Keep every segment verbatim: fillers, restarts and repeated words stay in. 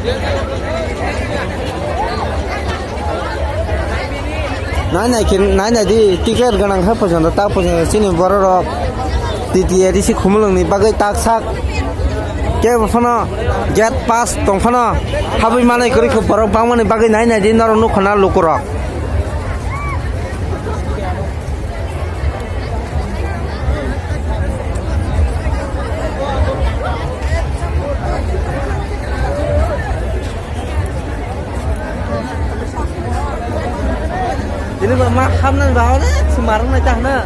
Nai nai khe, nai nai di, ticket gwnang khe phuchang ta phuchang chini borok rok T T A D C Khumulwng ni bagwi tak sak. Kebo phano gate pass tong phano habwi manai kwrwi khe borok bangmani bagwi nai nai di norok nukho na lukurok. Ini ba ma hamna ba ole sumarang na tahna.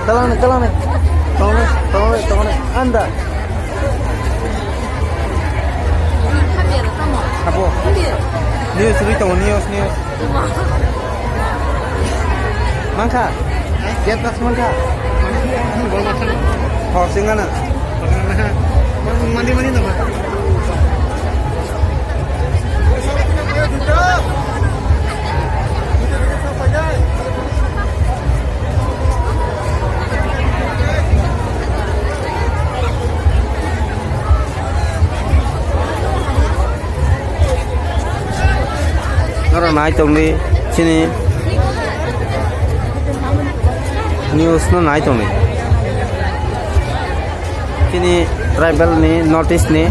Talangni, talangni. Talangni, talangni, talangni. Anda. Apo. News ri tongo, news, news. Mankha? Gate pass mankha? Hor singana. Mandi, mandi nama. Norok nai tongdi chini news no nai tongdi. Chini tribal ni, North East ni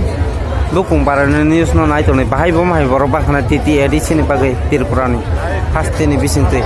bukung bara ni news no nai tongdi. Bahai bo mahai borok bangkhana T T A D C ni bagwi Tripura ni hasteni bisingtwi.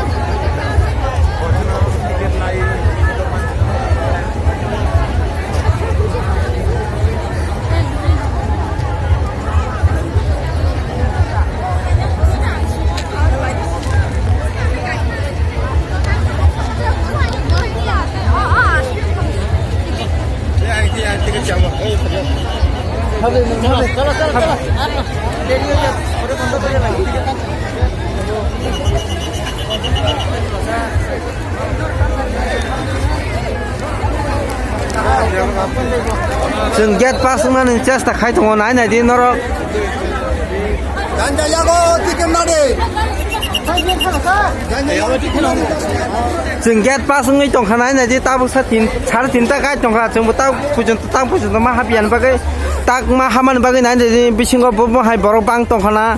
Chwng gate pass wngmani chesta khai tongo, nai nai di norok. Chwng gate pass wngwi tongkha, nai nai di, tabuk sa tin, sare tinta kai tongkha, chwngbo tak puichon, tak puichon ma hapiyan bagwi, tak ma hamani bagwi nai nai di, bisingo bo, bo hai borok bang tongkha na.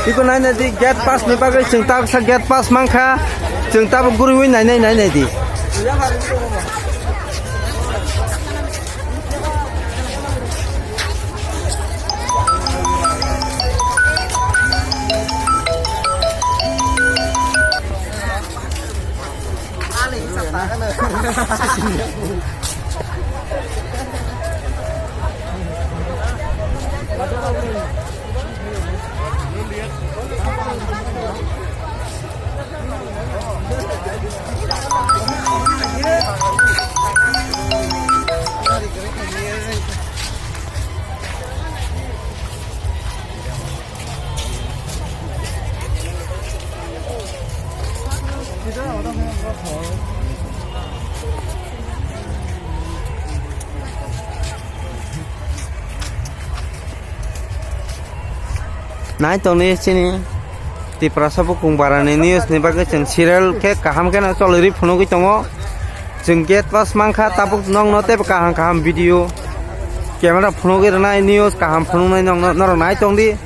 Iko nai nai di, gate pass ni bagwi chwng tabuk sa gate pass mankha, chwng tabuk guriwi nai nai, nai nai di. Nai tongni chini Tiprasa bukung barani news ni bagwi chwng serial khe kaham kheno cholwi phunugwi tongo. Chwng gate pass mankha, tabuk nokno teibo kaham kaham video camera phunugwi rwnai, news kaham phunuknai nokno, norok nai tongdi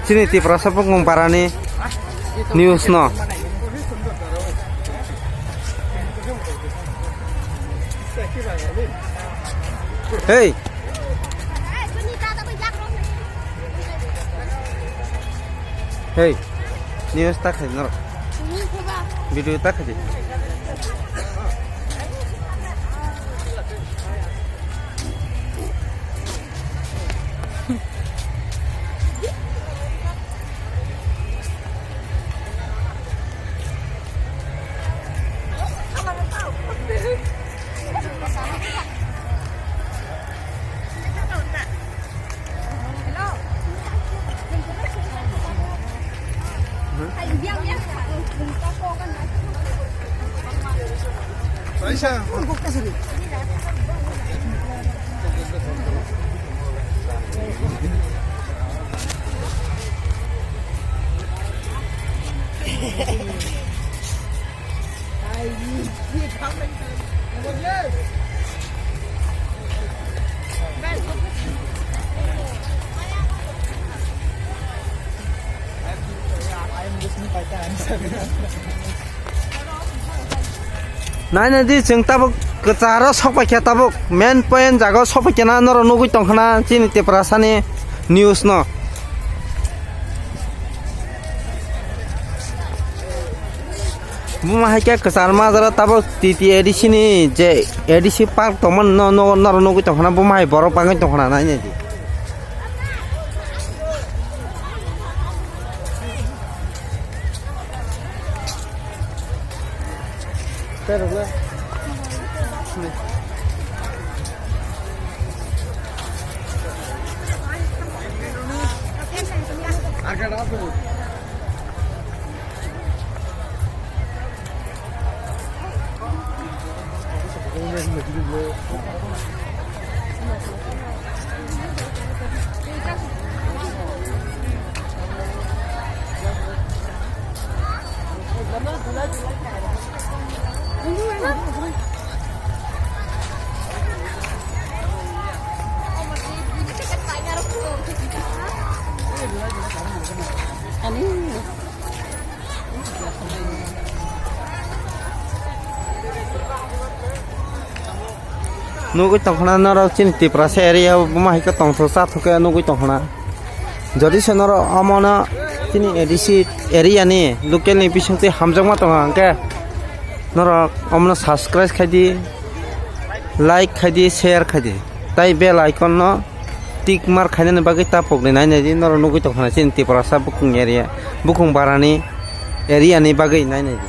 chini Tiprasa bukung barani news no. Hey. Hey, news ta khai norok. Video ta khai. Naina di, chwng tabuk kwcharo sokpaikha, tabuk main point jaga o sokpaikha na, norok nugwi tongkha na chini Tiprasani news no. Buma hai khe kwchar majra tabuk T T A D C ni je A D C park tongmani no, no, norok nugwi tongkha na, buma hai borok bangwi tongkha na, naina di. Nugwi tongkhana norok chini Tiprasa area o buma hai khe tongthok chathok khe nugwi tongkhana. Jodi se norok omono chini A D C area ni local ni bisingtwi hamjakma tongo hwnkhe norok omono subscribe khai di, like khai di, share khai di, tai bell icon no tick mark khainani bagwi ta pokni nainai di, norok nugwi tongkha na chini Tiprasa bukung area, bukung barani area ni bagwi nainai di.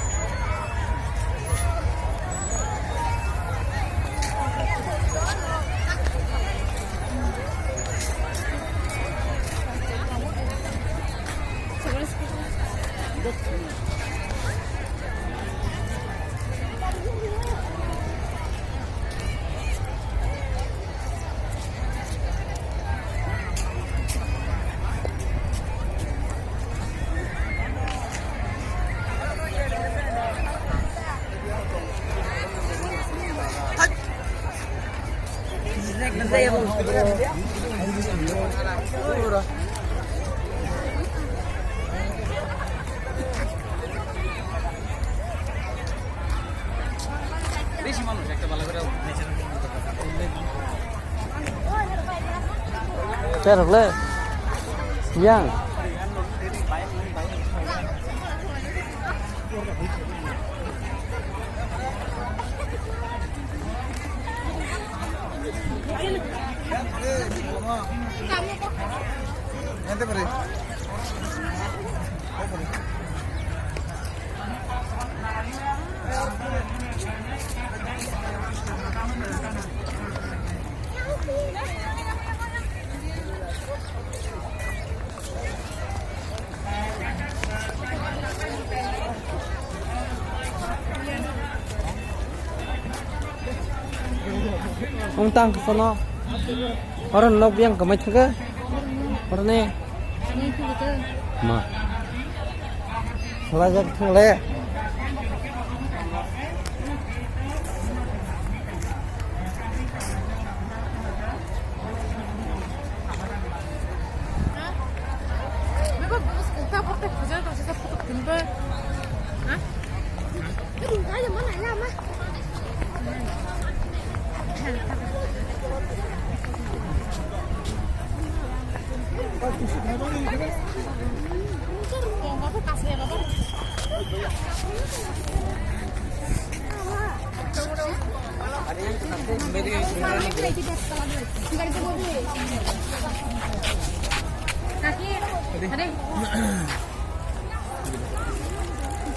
Cher rok le. Yang. Wng tang kono. Oro nok biyang kwmai thangkhe. Oro ne. Ma. Salajak thangle.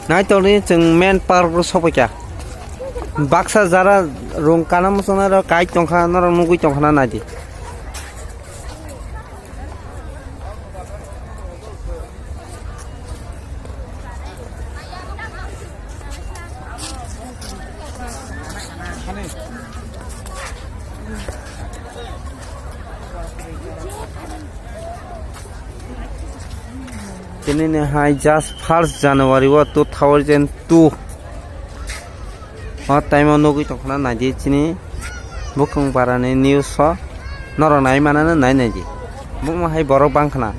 Naitok ni chwng main park o sokphaikha. Baksa jara rung kana muchungnai rok kai tongkha, norok nugwi tongkha na naidi. Tini ni hai just first January o two thousand two. O time o nugwi tongkhana naidi chini bukhung barani news o norok nai manana nai naidi. Bukma hai borok bangkhana.